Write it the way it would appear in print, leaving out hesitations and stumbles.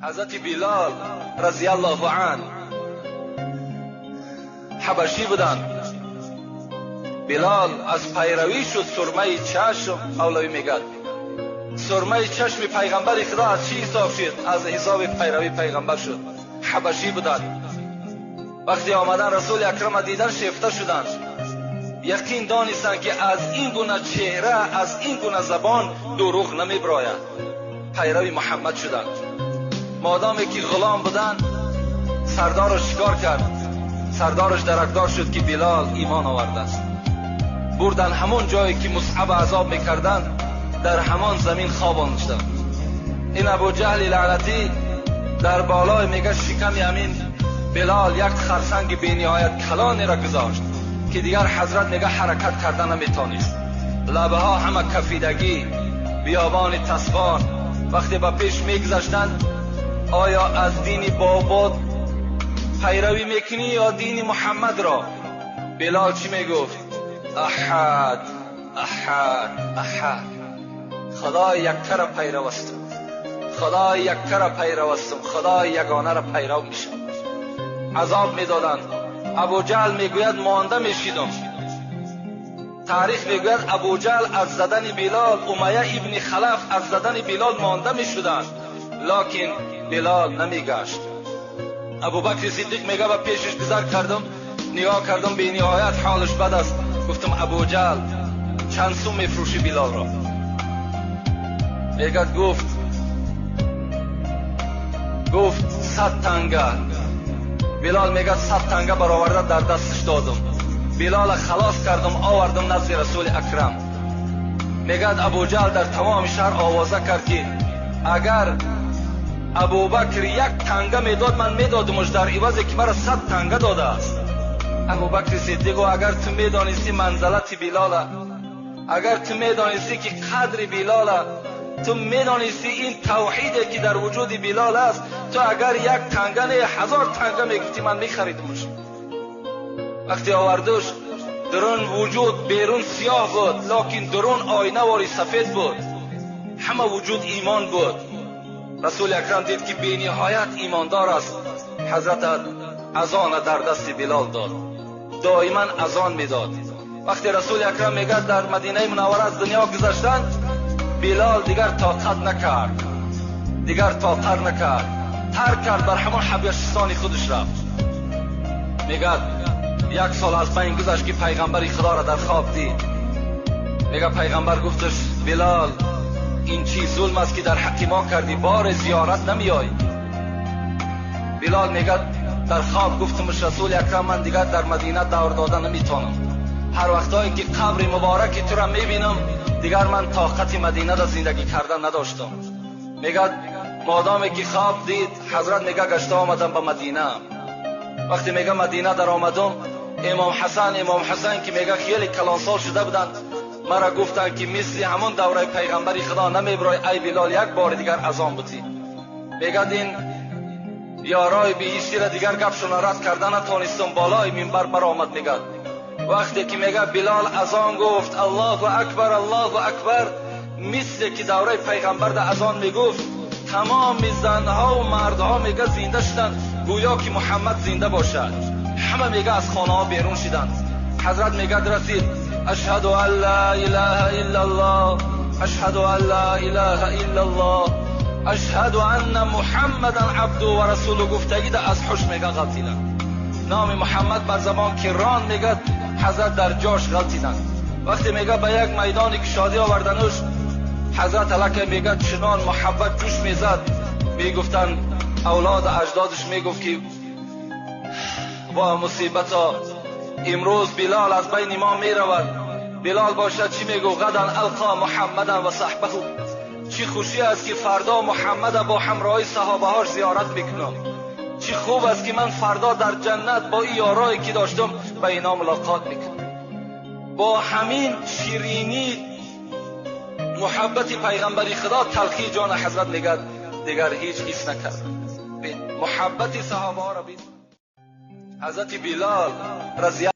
Ҳазрати Билол разияллоҳу анҳу ҳабашӣ буданд. Билол аз пайравӣ шуд сурмаи чашм. Мавлавӣ мегӯяд сурмаи чашми пайғамбари Худо аз чӣ ҳисоб шуд? Аз ҳисоби пайравии пайғамбар шуд. Ҳабашӣ буданд. Вақте омадан Расули Акрама дидан шефта шуданд. Яқин донистанд, ки аз ин гуна чеҳра, аз ин гуна забон дурӯғ намебирояд. Пайрави Муҳаммад шуданд. Модоме ки ғулом буданд, сардораш чикор кард? Сардораш даракдор шуд, ки Билол имон овардааст. Бурдан ҳамон ҷое ки Мусъаб азоб мекарданд, дар ҳамон замин хобонданд. Ин Абу Ҷаҳли лаънатӣ дар болои мега шиками ҳамин Билол як харсанги бениҳоят калонеро гузошт, ки дигар ҳазрат мега ҳаракат карда наметонист. Лабаҳо ҳама кафидагӣ, биёбони тасфон. Вақте ба пеш мегузаштанд, оё аз дини бобод пайравӣ мекунӣ ё дини Муҳаммадро? Билол чӣ мегуфт? Аҳад, аҳад, аҳад. Худои яккара пайрав ҳастам, Худои яккара пайрав ҳастам, Худои ягонаро пайрав мешавам. Азоб медоданд. Абуҷаҳл мегӯяд монда мешидам. Таърих мегӯяд Абуҷаҳл аз задани Билол, Умайя ибни Халаф аз задани Билол монда мешуданд, локин Билол намегашт. Абубакри Сиддиқ мега ба пешаш гузар кардам, нигоҳ кардам, бениҳоят ҳолаш бад аст. Гуфтам Абуҷаҳл, чанд сум мефурӯшӣ Билолро? Мегӯяд гуфт 100 танга. Билол мегӯяд 100 танга бароварда дар дасташ додам. Билола халос кардам, овардам назди Расули Акрам. Мегӯяд Абуҷаҳл дар тамоми шаҳр овоза кард, ки агар Абубакр як танга медод, ман медодамаш дар ивазе ки маро 100 танга додааст. Абубакри Сиддиқ, агар ту медонисти манзалати Билола, агар ту медонисти ки қадри Билола, ту медонисти ин тавҳиде ки дар вуҷуди Билол аст, ту агар як танга не, 1000 танга мегуфтӣ, ман мехаридамаш. Вақте овардуш, дарун вуҷуд берун сиёҳ буд, локин дарун оинавори сафед буд. Ҳама вуҷуд имон буд. Расули Акрам дид, ки бениҳоят имондор аст. Ҳазрат азона дар дасти Билол дод. Доиман азон медод. Вақте Расули Акрам мегӯяд дар Мадинаи Мунаввара аз дунё гузаштанд, Билол дигар тоқат накард. Дигар тоқат накард. Тарк кард, бар ҳамон ҳабашистони худаш рафт. Мегӯяд як сол аз байн гузашт, ки пайғамбари Худоро дар хоб дид. Мегӯяд пайғамбар гуфташ Билол, ин чӣ зулм аст, ки дар ҳаққи мо кардӣ, бори зиёрат намеоӣ. Билол мегӯяд дар хоб гуфтамаш Расули Акрам, ман дигар дар Мадина давр дода наметавонам. Ҳар вақтое ки қабри мубораки туро мебинам, дигар ман тоқати Мадинада зиндагӣ кардан надоштам. Мегӯяд модоме ки хоб дид, ҳазрат мега гашта омадам ба Мадина. Вақте мега Мадина даромадам, Имом Ҳасан ки мега хеле калонсол шуда буданд, мара гуфтанд, ки мисли ҳамон давраи пайғамбари Худо намебирой, ай Билол, як бори дигар азон бутӣ. Мегӯяд ин ёрои биҳиштиро дигар гапшона рад карда натонистам, болои минбар баромад. Мегӯяд вақте ки мега Билол азон гуфт, Аллоҳу акбар, Аллоҳу акбар, мисле ки давраи пайғамбарда азон мегуфт, тамоми занҳо ва мардҳо мега зинда шуданд, гӯё ки Муҳаммад зинда бошад. Ҳама мега аз хонаҳо берун шуданд. Ҳазрат мегӯяд расид, ашҳаду ан ла илаҳа иллаллоҳ, ашҳаду ан ла илаҳа иллаллоҳ, ашҳаду анна муҳаммадан абду ва расулу. Гуфтагида аз ҳуш мега ғалтиданд. Номи Муҳаммад бар забон ки рон, мегӯяд ҳазрат дар ҷош ғалтиданд. Вақте мега ба як майдони кушодӣ овардануш, ҳазрат аллакай мегӯяд чунон муҳаббат ҷӯш мезад. Мегуфтанд авлоду аҷдодаш мегуфт, ки ва мусибато, имрӯз Билол аз байни мо меравад. Билол бошад чӣ мегуфт? Ғадан алқо муҳаммадан ва саҳбаҳу. Чӣ хушӣ аст, ки фардо Муҳаммада бо ҳамроҳи саҳобаҳош зиёрат мекунам. Чӣ хуб аст, ки ман фардо дар ҷаннат бо ин ёрое ки доштам ба ино мулоқот мекунам. Бо ҳамин ширинӣ муҳаббати пайғамбари Худо талхии ҷони ҳазрат мегӯяд дигар ҳеҷ ҳис накардам. Муҳаббати саҳобаҳоро бин. Ҳазрати Билол разия